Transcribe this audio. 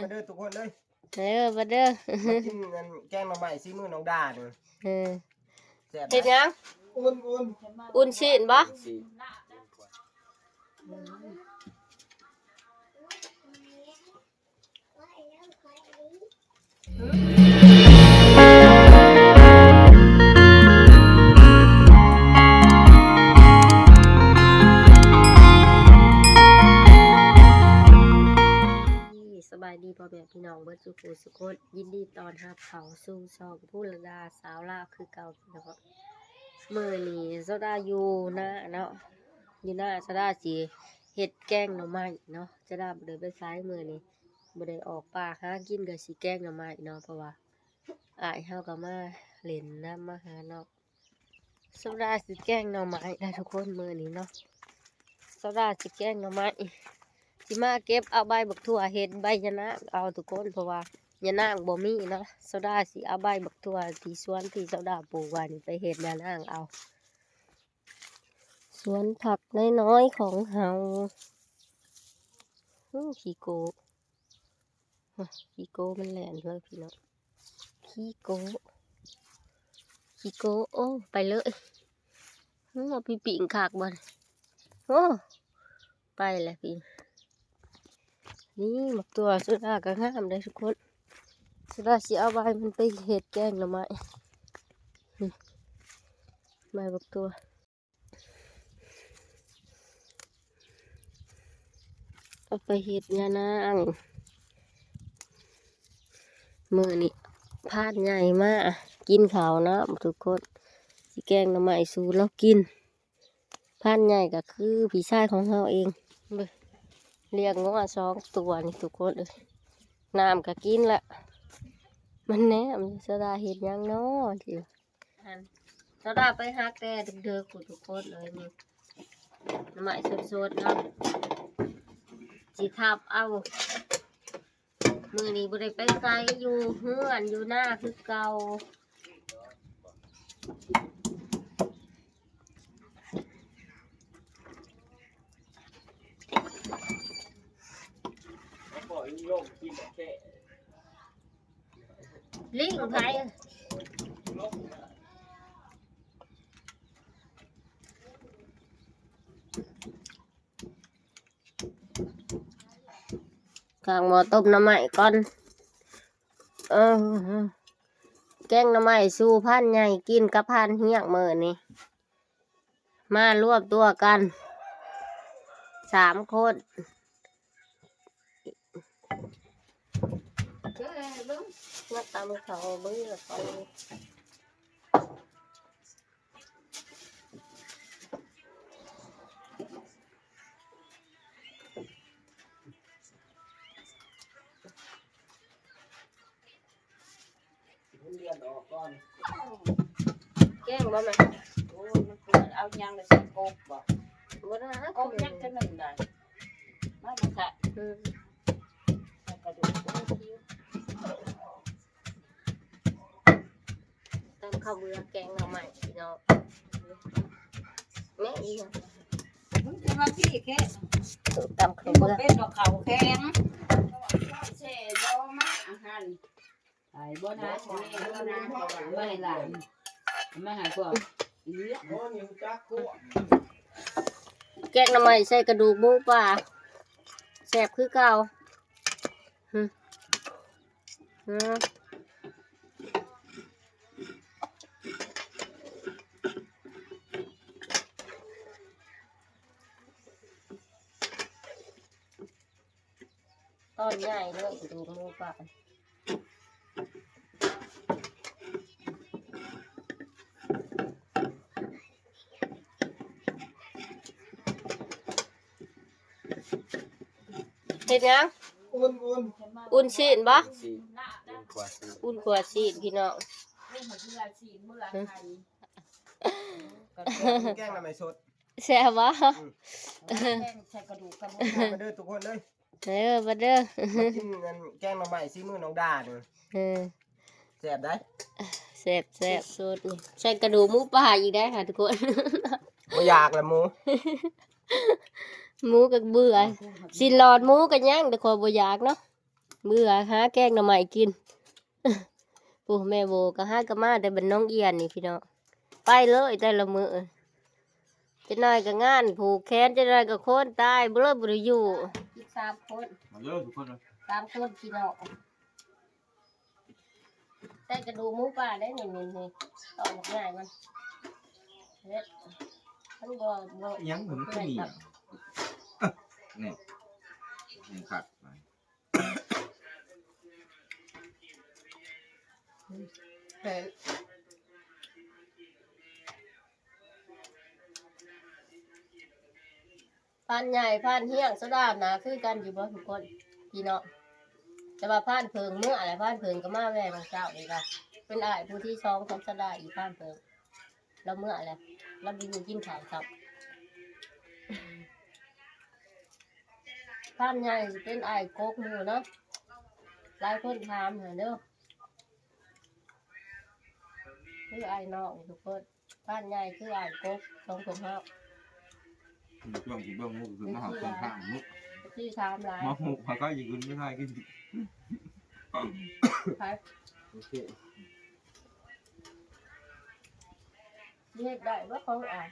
ມາເດີທຸກຄົນເດີ ເອີ ມາເດີ ມາກິນອັນແກງໜໍ່ໄມ້ສີມືນ້ອງດານີ້ ເອີ ແຊບ ເຮັດຫຍັງ? ອຸ່ນ ອຸ່ນ ອຸ່ນຊີ້ນບໍ່? ຊີ້ນ ສະບາຍດີພໍ່ແມ່ພີ່ນ້ອງເບິດສູ່ຜູ້ສູ່ຄົນ ຍິນດີຕ້ອນຮັບເຂົ້າສູ່ຊ່ອງພູລະດາສາວລາວຄືເກົ່າພີ່ນ້ອງ. ມື້ນີ້ເຈົ້າດາຢູ່ນາເນາະ ຢູ່ນາເຈົ້າດາຊິເຮັດແກງໜໍ່ໄມ້ເນາະ. ເຈົ້າດາບໍ່ໄດ້ໄປໃສມື້ນີ້ ບໍ່ໄດ້ອອກປ່າຫາກິນ ກໍຊິແກງໜໍ່ໄມ້ເນາະ ເພາະວ່າອ້າຍເຮົາກໍມາຫຼິ້ນນຳ ມາຫາເນາະ. ເຈົ້າດາຊິແກງໜໍ່ໄມ້ໄດ໋ທຸກຄົນ ມື້ນີ້ເນາະ. ເຈົ້າດາຊິແກງໜໍ່ໄມ້ ຊິມາເກັບເອົາໃບບັກຖົ່ວເຮັດໃບຍານາງເອົາທຸກຄົນ ເພາະວ່າຍານາງບໍ່ມີເນາະ. ເຈົ້າດາຊິເອົາໃບບັກຖົ່ວທີ່ສວນທີ່ເຈົ້າດາປູກໄວ້ນີ້ໄປເຮັດຍານາງເອົາ. ສວນຜັກນ້ອຍໆຂອງເຮົາ. ໂອ້ ຂີ້ໂກ ໂອ້ຍ ຂີ້ໂກມັນແລ່ນເລີຍພີ່ນ້ອງ ຂີ້ໂກ ຂີ້ໂກ. ໂອ້ ໄປເລີຍ. ເອົາໄປປີ້ງຄັກບໍ່ນີ້? ໂອ້ ໄປແລ້ວພີ່. ນີ້ບັກຖົ່ວເຈົ້າດາກໍງາມເດ້ທຸກຄົນ. ເຈົ້າດາຊິເອົາໃບມັນໄປເຮັດແກງໜໍ່ໄມ້ ໃບບັກຖົ່ວ ເອົາໄປເຮັດຍານາງ. ມື້ນີ້ພານໃຫຍ່ມາກິນເຂົ້ານຳທຸກຄົນ ຊິແກງໜໍ່ໄມ້ສູ່ລາວກິນ. ພານໃຫຍ່ກໍຄືພີ່ຊາຍຂອງເຮົາເອງ ເບິ່ງ ລ້ຽງງົວສອງຕົວນີ້ທຸກຄົນເອີຍ. ນ້ຳກໍກິນລະ ມັນແນມຢູ່ ເຈົ້າດາເຮັດຫຍັງນໍ ເຈົ້າດາໄປຫາແຕ່ເດິກໆພຸ້ນທຸກຄົນເອີຍ. ນີ້ໜໍ່ໄມ້ສົດໆເນາະ ຊິທັບເອົາ. ມື້ນີ້ບໍ່ໄດ້ໄປໃສ ຢູ່ເຮືອນຢູ່ນາຄືເກົ່າ. ລີ້ງໃຜ? ຂ້າງໝໍ້ຕົ້ມໜໍ່ໄມ້ກ່ອນ. ເອີ ແກງໜໍ່ໄມ້ສູ່ພານໃຫຍ່ກິນກັບພານຮຽງມື້ນີ້ ມາລວມຕົວກັນສາມຄົນ. ມາຕຳເຂົ້າເບິ່ງລະກ່ອນ. ເງິນເດືອນອອກກ່ອນ. ແກງບໍ່ແມ່? ໂອ້ຍ ມັນເປື້ອນ ເອົາຫຍັງໄປໃສ່ກົບບໍ່? ບໍ່ໄດ້ ກົບຍັງຈະໜຶ່ງໄດ້ ມາບໍ່ຊະ. ອືມ ໃສ່ກະດູກ ໂອ້ຍ ຫິວ. ຕຳເຂົ້າເບືອແກງໜໍ່ໄມ້ພີ່ນ້ອງ. ແມ່ອີຫຍັງ? ມຶງຈະມາພີ້ແຄ່ ຕຳເຂົ້າເບືອ ກິນບໍ່ເປັນດອກເຂົ້າແຂງ. ແຊ່ບໍ່ມາອາຫານ ໄປບໍ່ນະ ແມ່ບໍ່ນະ ມາໃຫ້ຫຼານ ມາໃຫ້ພວກ ແກງໜໍ່ໄມ້ໃສ່ກະດູກໝູປ່າ ແຊບຄືເກົ່າ. ຫື ຫື ຕອນໃຫຍ່ເລີຍ ກະດູກໝູປ່າ. ເຮັດຫຍັງ? ອຸ່ນ ອຸ່ນ ອຸ່ນຊີ້ນບໍ່? ຊີ້ນ ອຸ່ນຂົ້ວຊີ້ນ ອຸ່ນຂົ້ວຊີ້ນພີ່ນ້ອງ. ແກງໜໍ່ໄມ້ສົດ ແຊບບໍ່? ອືມ ແກງໃສ່ກະດູກກັບໝູ ມາເດີທຸກຄົນເດີ. ເອີ ມາເດີ ມາກິນອັນແກງໜໍ່ໄມ້ສີມືນ້ອງດານີ້. ເອີ ແຊບໄດ໋ ແຊບ ແຊບ ສົດໆ ນີ້ ໃສ່ກະດູກໝູປ່າອີກໄດ໋ຫາທຸກຄົນ. ບໍ່ຢາກລະໝູ ໝູກໍເບື່ອ ຊີ້ນຫຼອດໝູກໍຍັງ ແຕ່ຂ້ອຍບໍ່ຢາກເນາະ. ເມື່ອຫາແກງໜໍ່ໄມ້ກິນ. ໂອ້ ແມ່ໂບກໍຫາກໍມາແຕ່ບ້ານໜອງອຽນນີ້ພີ່ນ້ອງ ໄປເລີຍແຕ່ລະມື້. ຈັກໜ້ອຍກໍງານຜູກແຂນ ຈັກໜ້ອຍກໍຄົນຕາຍ ບໍ່ເລີຍບໍ່ໄດ້ຢູ່. ອີກສາມຄົນ ມາເດີທຸກຄົນເດີ ສາມຄົນພີ່ນ້ອງ. ແຕ່ກະດູກໝູປ່າໄດ້ນີ້ ນີ້ ນີ້ ຕອນບັກໃຫຍ່ມັນ ເຮັດ ມັນບໍ່ ບໍ່ ອີຫຍັງມັນຄືໜຽວ ນີ້ ນີ້ຄັກ ແມ່ນ. ພານໃຫຍ່ ພານຮຽງ ສະດາໜ້າຄືກັນຢູ່ບໍ່ທຸກຄົນ ພີ່ນ້ອງ? ແຕ່ວ່າພານເຜິ້ງເມືອແຫຼະ ພານເຜິ້ງກໍມາແວ່ບາງເຊົ້ານີ້ກະ ເປັນອ້າຍຜູ້ທີສອງຂອງສະດາອີກ ພານເຜິ້ງ ລາວເມືອແຫຼະ ລາວບໍ່ຢູ່ກິນເຂົ້າຊ້ຳ. ພານໃຫຍ່ຊິເປັນອ້າຍກົກໝູ່ເນາະ ຫຼາຍຄົນຖາມຫັ້ນເດີ ຄືອ້າຍນ້ອງທຸກຄົນ. ພານໃຫຍ່ຄືອ້າຍກົກຂອງພວກເຮົາ ເບິ່ງຊິເບິ່ງມຸກຄືມາຫາຄົນທາງມຸກ ທີ່ຖາມຫຼາຍ ມາໝູ່ພາກັນຢູ່ຂຶ້ນໄປຖ່າຍກິນ ໄປ ໂອເຄ ຊິເຮັດໄດ້ບໍ່ຂອງອ້າຍ?